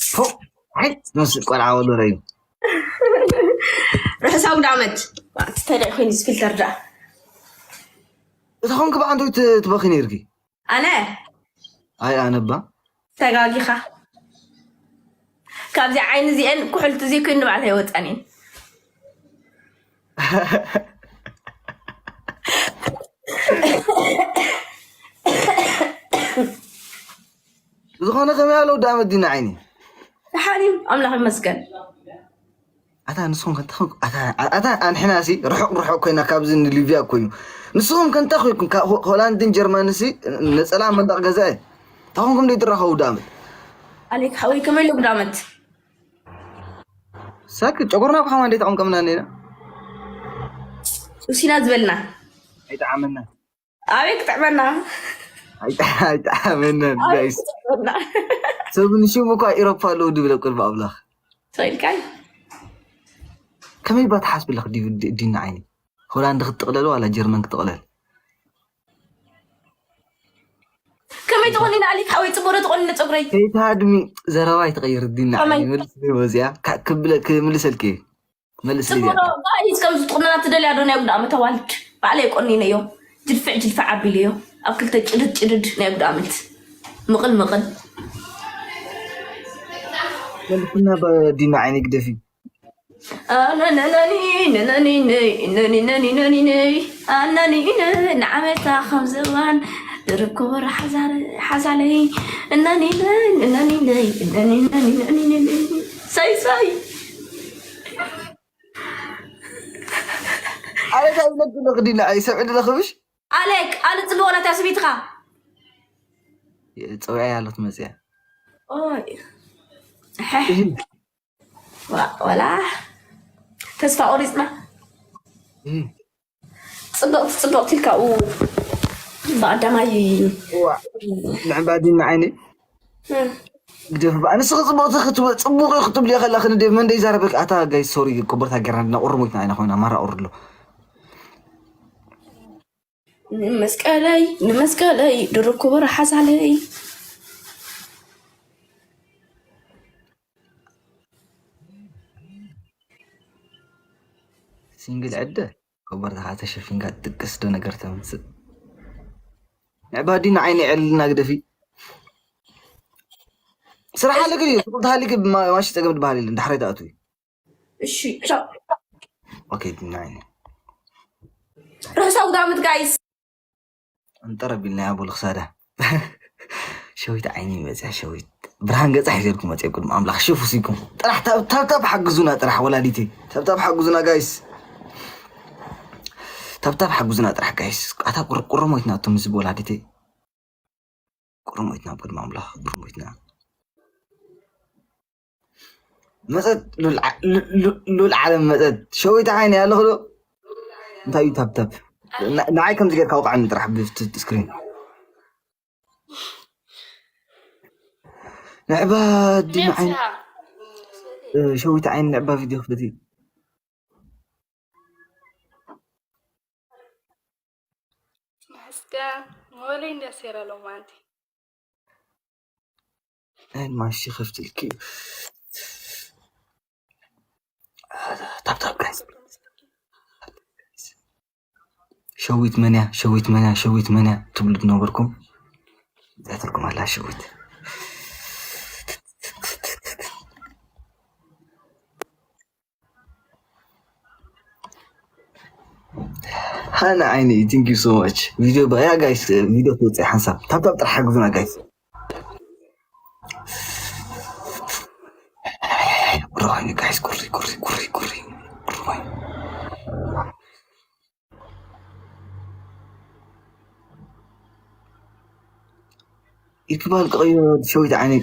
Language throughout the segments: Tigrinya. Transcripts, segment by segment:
ፎ፣ ሓይ፣ ዝመስል ቆልዓ ወሎ ረዩ። ርሑስ ኣውደ ዓመት። እቲ ተደዕ ኮይኑ ዝፊልተር ደኣ። እታ ኾንክ ብዓንቶ ት-፣ ትበኺ ነይርኪ። ኣነ? ኣይ፣ ኣነ እባ። ተጋጊኻ። ካብዚ ዓይኒ እዚአን ኩሕልቲ እዚ ኮይኑ ንባዕልተይ ኣይወፀን እየን። ዝኾነ ከመይ ኣሎ ወዲ ኣመት ዲና ዓይኒ? ደሓን እዩ፣ ኣምላኽ ይመስገን። ኣታ ንስኹም ከ እንታይ ኮንኩም? ኣታ፣ ኣታ ኣንሕና ሲ ርሑቕ ርሑቕ ኮይና ካብዚ ንሊብያ ኮይኑ። ንስኹም ከ እንታይ ኮይንኩም? ካብ ሆ-፣ ሆላንድን ጀርመን ሲ ነጸላ መንደቕ ገዛ እየ። እንታይ ኮንኩም ደይ ትራኸቡ ወዲ ኣመት? ኣሌክ ሓወይ ከመይ ኣሎ ወዲ ኣመት? ሳክ ጨጎርና ብሓማ እንዴት ኣቐምቀምና እኔና? ሱሲና ዝበልና። ኣይጠዓመና። ኣበይ ክጥዕመና? ኣይጠ-፣ ኣይጠዓመናን፣ ኣበይ ጋይስ። ክጥዕመና? ሰብ ንሽሙ እኳ ኢሮፓ ኣለዉ ድብል ኣብ ቅድሚ ኣምላኽ። ትኽእልካይ? ከመይ ባ ትሓስብለኽ ዲ-፣ ዲ-፣ ዲና ዓይኒ? ሆላንድ ክትጥቕለል ዋላ ጀርመን ክትጥቕለል? ከመይ ትቖኒና ኣሊክ ሓወይ? ጽቡቕ ዶ ትቖኒነ ጸጉረይ? ከይትሃድሚ ዘረባ ኣይትቐይር ዲና ከመይ? ዓይኒ። መልስ ወዚያ ካ-፣ ክብለ-፣ ክምልሰልኪ እየ። መልስ ጽቡቕ ዶ? ጋይስ፣ ከም ዝጥቁነና ትደልያ ዶ? ናይ ጉዳ ኣመት ኣዋልድ ባዕለይ ቆኒነዮ። ጅልፍዕ ጅልፍዕ ኣቢለዮ። ኣብ ክልተ ጭድድ ጭድድ ናይ ጉዳ ኣመት። ምቕል ምቕል። መልስና በዲና ዓይኒ ግደፊ። ኣነነነኒ፣ ነነኒ ነይ፣ ነኒ ነኒ ነኒ ነይ። ኣነኒ ነ-፣ ንዓመታ ከም ዝባን ድርብ ክቡር ሓዛር-፣ ሓዛለይ። እነኒ ነይ፣ እነኒ ነይ፣ እነኒ ነኒ ነኒ ነኒ። ሳይ ሳይ። ኣረ ካብ ነግሎ ክዲና ኣይሰብዕ ድለ ክብሽ። ኣሌክ፣ ኣነ ጽቡቕ ናታ ስቢትኻ። ጸውያ ያለት መጽያ። ኦይ። ሕሕ። እህ። ዋ-፣ ወላ ተስፋ ቆሪጽና። እህ። ጽብቕቲ፣ ጽብቕቲ ኢልካ ኡ ብቐዳማይ ዋ። ንዕምባዲን ንዓይኒ። እህ። ግደፍ በኣ። ንስኺ ጽቡቕቲ ክትብ-፣ ጽቡቕ እዩ ክትብልዮ ከላ ክንደይ መን ደይ ዛረበክ? ኣታ ጋይ ሶሪ ኮበርታ ጌርና ድና ቁርሞትና ኢና ኮይና ማራ ቁርሎ። ንመስቀለይ፣ ንመስቀለይ፣ ድርብ ክቡር ሓዛለይ። ሲንግል ዕደ ኮበርታኻ ተሸፊንካ ጥቅስ ዶ ነገር ተምጽእ? ንዕባዲና ዓይኒ ዕልና ግደፊ። ስራሕ ኣለክ እዩ፣ ስራሕ ተሃሊክ ማ-፣ ማሺ ጸገም ትበሃል የለን፣ ዳሕራይ ትኣትዊ። እሺ፣ ቻው። ኦኬ፣ ዲና ዓይኒ። ርሑስ ኣውዳመት ጋይስ። እንጠር ኣቢልና እያ ቦል ክሳዳ። ሸዊት ዓይኒ መጽያ፣ ሸዊት ብርሃን ገጻ ሒዘልኩም መጽያ፣ ቅድሚ ኣምላኽ ሽፉ ሲኩም። ጥራሕ ታብ-፣ ታብታብ ሓግዙና ጥራሕ ወላዲተይ። ታብታብ ሓግዙና ጋይስ። ታብታብ ሓግዙና ጥራሕ ጋይስ። ኣታ ቁር-፣ ቁርሞይትና ኣቱም ህዝቢ ወላዲተይ። ቁርሞይትና ኣብ ቅድሚ ኣምላኽ ቁርሞይትና። መጸት ሉል ዓ-፣ ሉ-፣ ሉ-፣ ሉል ዓለም መጸት። ሸዊት ዓይኒ ኣለኹ ዶ? እንታይ እዩ ታብታብ? ን-፣ ንዓይ ከምዚ ጌርካ ውቃዕኒ ጥራሕ ብፍት-፣ ስክሪን። ንዕባ ዲና ዓይኒ። ነብስኻ። እ፣ ሸዊት ዓይኒ ንዕባ ቪድዮ ክፈቲ። እስከ ሞለይ እንደ ሴራ ሎማንቲ። ናይ ማሺ ከፍትልኪ እዩ። ታብታብ ጋይስ። ሸዊት መንያ፣ ሸዊት መንያ፣ ሸዊት መንያ ትብሉ ትነበርኩም። እዚኣትልኩም ኣላ ሸዊት። ሃና ዓይኒ፣ thank you so much። ቪድዮ በያ ጋይስ፣ ቪድዮ ትወፅእ ሓንሳብ። ታብታብ ጥራሕ ሓግዙና ጋይስ። ቁሪ ኮይኑ ጋይስ፣ ቁሪ፣ ቁሪ፣ ቁሪ፣ ቁሪ፣ ቁሪ ኮይኑ። ይክባል ቀዮ ሸዊት ዓይኒ።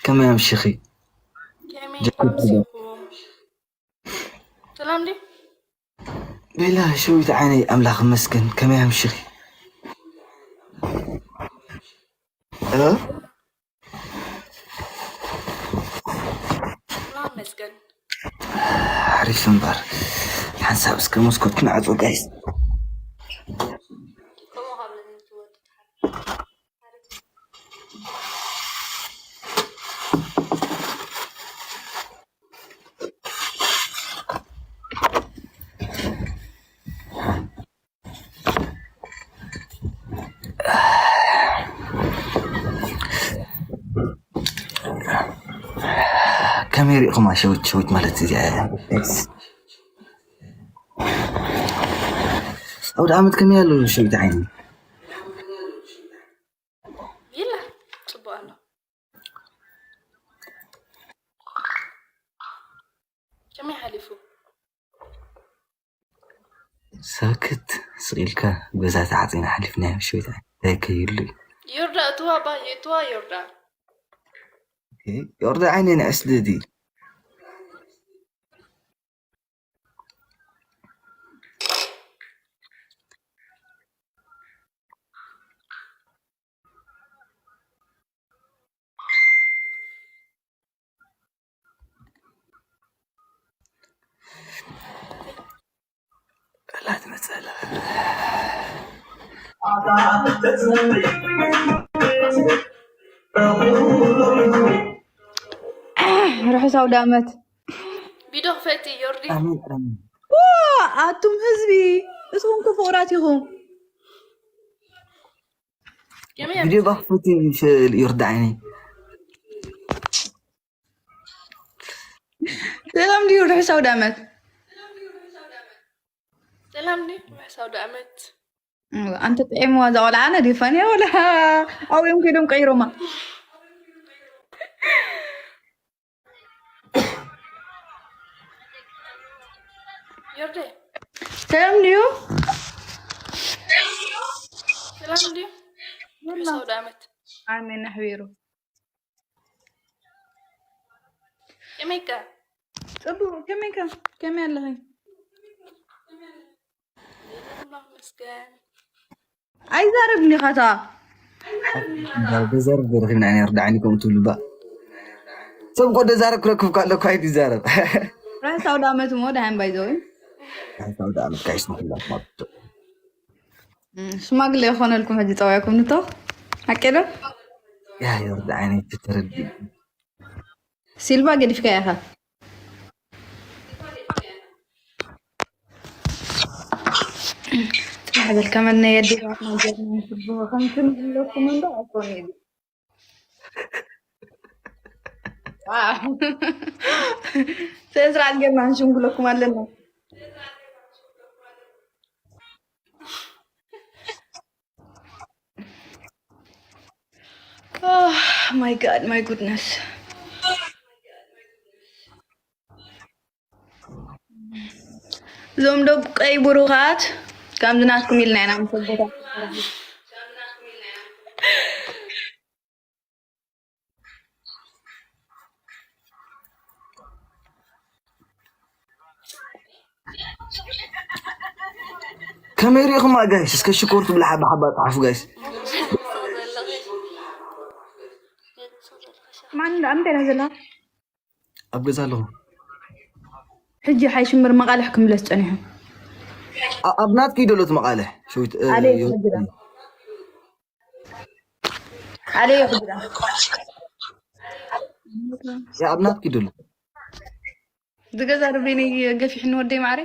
ከመይ ኣምሽኺ? ከመይ ጀኩ ኣምሲኹም? ሰላም ድዩ? ቤላ ሸዊት ዓይነይ ኣምላኽ ይመስገን። ከመይ ኣምሽኺ? እ? ሰላም ይመስገን። ሓሪፍ እምበር። ሓንሳብ እስከ መስኮት ክንዓጾ ጋይስ። ከመይ ሪኢኹማ ሸዊት ሸዊት ማለት እዚኣ እያ። ኣውደ ዓመት ከመይ ኣሎ ሸዊት ዓይኒ? ይላ ጽቡቅ ኣሎ። ከመይ ሓሊፉ? ሳክት ስቕ ኢልካ ገዛ ተዓፂና ሓሊፍናዮ ሸዊት ዓይኒ እንታይ ከይህሉ እዩ። ዮርዳ እትዋ ባ እትዋ ዮርዳ። ኦኬ፣ ዮርዳ ዓይኒ ንዕስ ድዲ ቃላት መጸላ ርሑስ ኣውደ ዓመት። ቢዶ ክፈቲ ዮርዲ። ኣሜን ኣሜን። ኣቱም ህዝቢ እስኹም ክፉራት ኢኹም። ከመይ ቪድዮ ባክፉቲ ይርዳዕኒ። ሰላም ድዩ? ርሑስ ኣውደ ዓመት። ሰላም ድዩ? ርሑስ ኣውደ ዓመት። ኣንተ ጥዒምዋ እዛ ቆልዓ ነዲፋን እያ ወላ ኣብኦም ከይዶም ቀይሮማ። ዮርዴ ሰላም ድዩ? ሰላም ድዩ? ርሑስ ኣውደ ዓመት። ኣሜን ኣሕቢሩ። ከመይካ? ጽቡቅ ከመይካ? ከመይ ኣለኺ? ኣምላኽ ይመስገን። ኣይዛረብን ኢኻ እታ ደዛረብ ደረኺብና ኢና ርዳዕኒ ከምኡ ትብሉ ባ ሰብ እኮ ደዛረብ ክረክብ ካለኩ ኣይትዛረብ ራስ ኣውደ ዓመት እሞ ደሃን ባይዘወይ ሓሳብ ደኣ ምካይስ ንክላ ማለት ሽማግሌ የኾነልኩም ሕጂ ጸዋይኩም ንቶ ሓቂ ዶ ያ ዮርዳዕኒ ትተረዲ ሲልቫ ገዲፍካ ኢኻ ጽባሕ በል ከመነ የዲባት ናይ ጀርመን ፍልቦ ከምቲ ንብለኩም እንዶ ኣይኮነ እዩ ስነ ስርዓት ጌርና ንሽምግለኩም ኣለና Oh my god, my goodness. እዞም ደቀይ ብሩኻት ከምዚ ናትኩም ኢልና ኢና መሰቦታት ከመይ ሪኢኹማ ጋይስ? እስከ ሽኮር ትብላ ሓባ ሓባ ጸሓፉ ጋይስ። ማን እንዳ ኣምቤራ ዘላ ኣብ ገዛ ኣለኹ። ሕጂ ሓይ ሽምር መቓልሕ ክምለስ ጸኒሑ ኣ- ኣብ ናትኪ ደሎ ትመቓልሕ ሸዊት እ፣ ኣደይ ዮ- ክግዳ ኣደይ ክግዳ ያ ኣብ ናትኪ ደሎ ዝገዛ ርቤነይ ገፊሕኒ ወደይ ማዕረ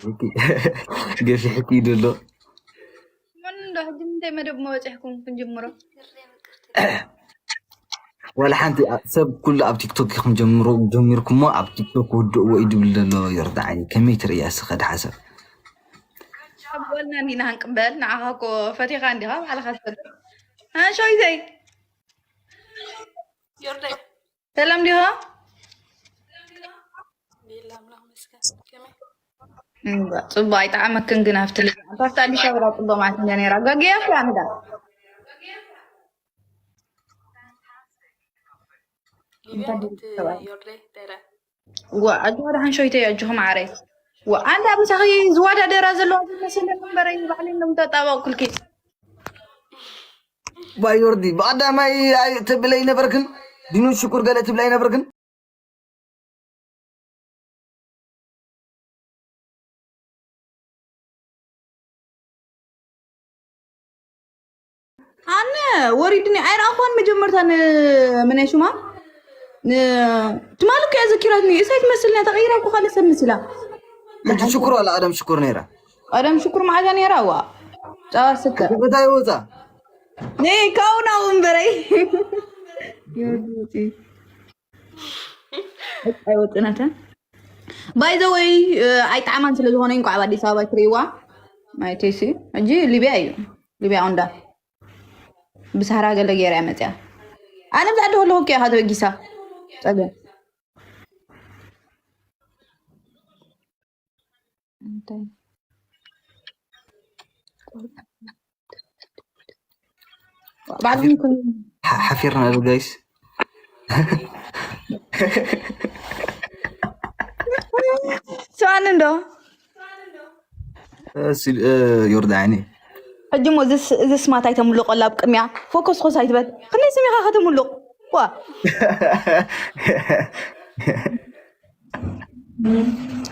ኦኬ። ገፊሕኪ ደሎ መን እንዶ ሕጂ ምንታይ መደብ መወፅሕኩም ክንጅምሮ ወላ ሓንቲ ኣ- ሰብ ኩሉ ኣብ ቲክቶክ ኢኹም ጀምሮ ጀሚርኩሞ ኣብ ቲክቶክ ውድእዎ እዩ ድብል ዘሎ ይርዳዓኒ ከመይ ትርእያ እስኸ ድሓሰብ ካብ ጓልና እንዲና ክንቅበል ንዓኻ እኮ ፈቲኻ እንዲኻ ባዕልኻ ትፈልጥ ኣንሾይተይ ዮርዳይ ሰላም ዲኻ ሌላ ኣምላኽ መስገን ከመይ እምባ፣ ጽቡቅ ኣይጠዓመክን ግን ኣብቲ ልጅ ኣብቲ ኣዲስ ኣበባ ጽቡቅ ማለት እንደ ነራ ጋግያ እኮ ኣምዳ ሊብያ እቲ ዮርዳይ ተረ ዋ ኣጆ ወደ ሓንሾይተይ ኣጆኹም ዓረይ ዋ ኣንዳ ምሳኺ ዝወዳደራ ዘለዋ ዝመስለን እምበረይ ባዕለይ እንደምተጣበቕኩልኪ ባዮርዲ ብቐዳማይ ኣይ- ትብለይ ነበርክን ዲኑ ሽኩር ገለ ትብለይ ነበርክን ኣነ ወሪድኒ ኣይረኣኹዋን መጀመርታ ንምናይ ሹማ ትማሊ እኮ እያ ዘኪራትኒ እሳይ ትመስልና ተቐይራ እኮ ካልእ ሰብ መሲላ ሕጂ ሽኩር ዋላ ቀደም ሽኩር ነይራ ቀደም ሽኩር መዓዛ ነይራ ዋ ጨዋ ስከ እንታይ ወፃ ነይ ካብኡ ናብኡ እምበረይ ይወዲ ውፂ ኣይወፅእነተን። ባይ ዘ ወይ ኣይጣዕማን ስለ ዝኾነ እንኳዕ ኣብ ኣዲስ ኣበባ ትርእይዋ። ማይቴሲ ሕጂ ሊብያ እዩ። ሊብያ ኦንዳ ብሳህራ ገለ ገይራ እያ መፅያ። ኣነ ብዛዕዶ ከለኹ እኮ ኢኻ ተበጊሳ። ፀገም እንታይ? ባዕልኩም ይኮኑ። ሓ- ሓፊርና ዶ ጋይስ? ስማኒ እንዶ እ፣ ሲ- እ፣ ዮርዳኒ ሕጂ ሞ እዚ ስ- እዚ ስማት ኣይተምልቆላ ኣብ ቅድሚያ ፎከስ ኮስ ኣይትበል። ክንደይ ስሚኻ ከተምልቕ ዋ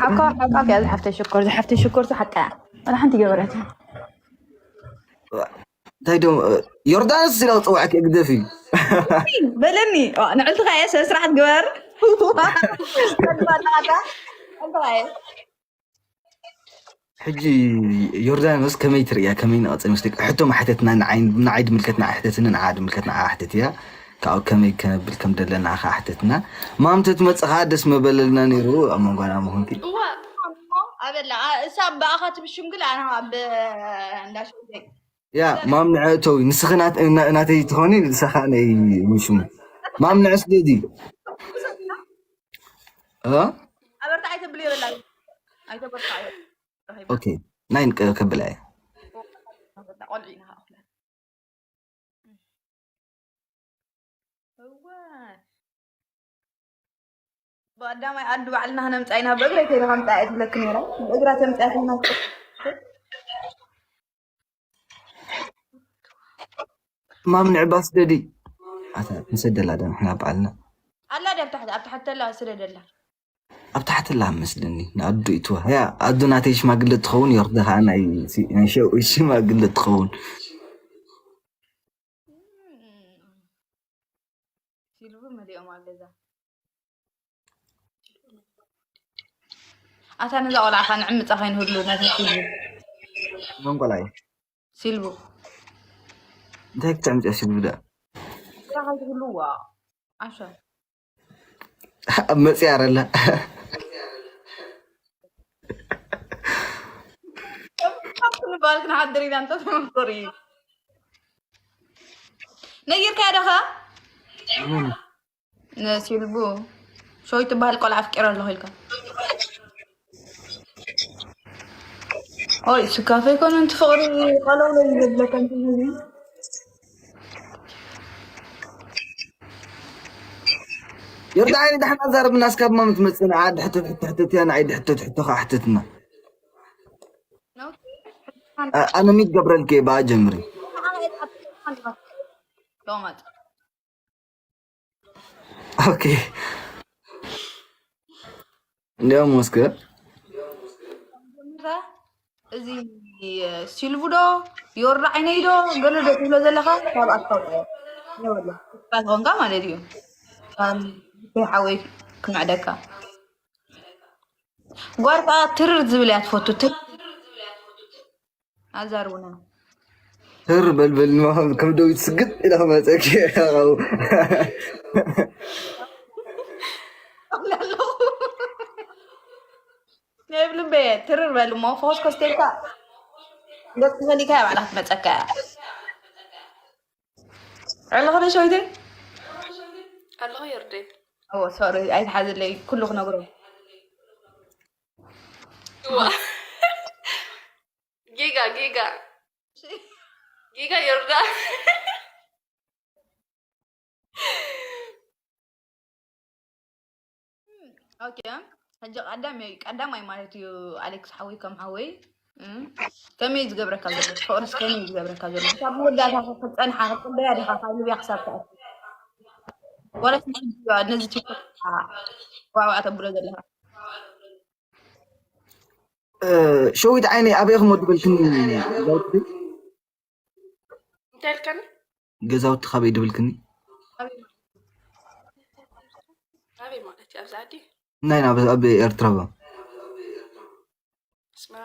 ሓካ ሓካ እያ ዝሓፍተ ሽኮር ዝሓፍተ ሽኮር ሓቃ እያ። ወላ ሓንቲ ገበረት እንታይ ዶ ዮርዳኖስ ስለ ክፅዋዕክ ግደፊ። በለኒ ዋ፣ ንዕልትኻ እየ ስነ ስርዓት ግበር። ንዕልትኻ እየ ሕጂ ዮርዳኖስ ከመይ ትርእያ? ከመይ ንቐጽል መስለኪ? ሕቶ ማሕተትና ንዓይ ንዓይ ድምልከትና ኣሕተትኒ ንዓ ድምልከትና ኣሕተትያ ካብኡ ከመይ ከነብል ከም ደለና ከ ኣሕተትና ማምተ ትመጽኻ ደስ መበለልና ነይሩ ኣብ መንጓና ምኹንኪ እዋ ኣበላ እሳ ብኣኻ ትብሽምግል ኣና ኣብ እንዳሸ ያ ማም ንዐ እተዊ ንስኺ ናት- ና- ናተይ ትኾኒ ንስኻ ናይ ምሽሙ ማም ንዐ ስደዲ እ? ኣበርታ ኣይተብልዮ በላ ኣይተበርታ ኦኬ ናይን ከ- ከብላ እየ ቆልዑ ኢና ከኣ እወ ብቐዳማይ ኣዱ ባዕልና ክነምፃ ኢና ብእግረይ ከይደ ከምፃ እየ ትብለክ ነራ ብእግራ ተምፅያ ከይና ማም ንዕባ ስደዲ ኣታ ንሰደላ ዶ ንሕና በዓልና ኣላ ደ ኣብ ታሕቲ ኣብ ታሕቲ ተላ ስደደላ ኣብ ታሕቲ ላ መስለኒ ንኣዱ ይትዋ ያ ኣዱ ናተይ ሽማግለ ትኸውን ዮርዳ ከዓ ናይ ሲ- ናይ ሸውዒ ሽማግለ ትኸውን ሲልቡ መሊኦም ኣብ ገዛ ኣታ ነዛ ቆልዓ ከዓ ንዕምፃ ከይንህሉ ነታ ሲልቡ መንቆላይ ሲልቡ እንታይ ክትዕምፅያ ሲልቡ ዳ ስራ ከይትህልዋ ዓሻ ኣብ መፅያ ኣረላ ክንባል ክንሓድር ኢና እንተ ተመኮር እዩ ነጊርካ ደኻ ነሲልቡ ሾይ ትበሃል ቆልዓ ኣፍቂረ ኣለኹ ኢልካ ኦይ ስካፈ ይኮነ እንቲ ፍቅሪ ቀለውለ ዝብለካ እንት ህዝቢ ዮርዳ ዓይኒ ዳሕና ዛረብና እስካብ ማም ትመፅእ ንዓ ድሕተት ሕቶ ሕተት እያ ንዓይ ድሕተት ሕቶ ከዓ ሕተትና ኣነ ሚት ገብረልክ ብኣ ጀምሪ ሎማት ኦኬ እንዲያውም ወስከ እዚ ሲልቡ ዶ ዮርዳ ዓይነይ ዶ ገለ ዶ ትብሎ ዘለኻ ካብ ኣስታውፅኦ ኾንካ ማለት እዩ ሓወይ ክምዕደካ ጓርካ ትርር ዝብል እያ ትፈቱ ትር ኣዛርቡና ትር በልበል ከም ደዊት ስግጥ ኢለ ክመፀኪ የብልበየ ትርር በል እሞ ፈኮስ ኮስቴልካ ገፅ ፈሊካ እያ ባዕላ ክትመፀካ እያ ኣለኹ ዶ ሸዊተይ ኣለኹ ዮርደይ ኦ ሶሪ ኣይትሓዝለይ ኩሉ ክነግሮ ዋ ጌጋ ጌጋ ጌጋ ዮርዳ ኦኬ ሕጂ ቀዳማይ ቀዳማይ ማለት እዩ ኣሌክስ ሓወይ ከም ሓወይ ከመይ ዝገብረካ ዘሎ ፍቅርስ ከመይ ዝገብረካ ዘሎ ካብ መወዳእታ ክፀንሓ ክፅበያ ዲካ ካብ ልብያ ክሳብ ተኣት ወላ ነዚ ቲክቶክ ዋዕዋዕ ተብሎ ዘለካ ሸዊት ዓይነይ ኣበይ ክመድበልክኒ እንታይ ኢልካኒ ገዛውቲ ካበይ ድብልክኒ ኣበይ ማለት እዩ ኣብዚ ዓዲ ናይ ናብ ኣብ ኤርትራ ባ ኣስመራ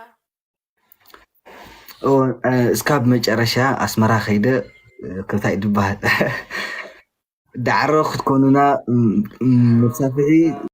እስካብ መጨረሻ ኣስመራ ከይደ ክብታይ ድበሃል ዳዕሮ ክትኮኑና መሳፍሒ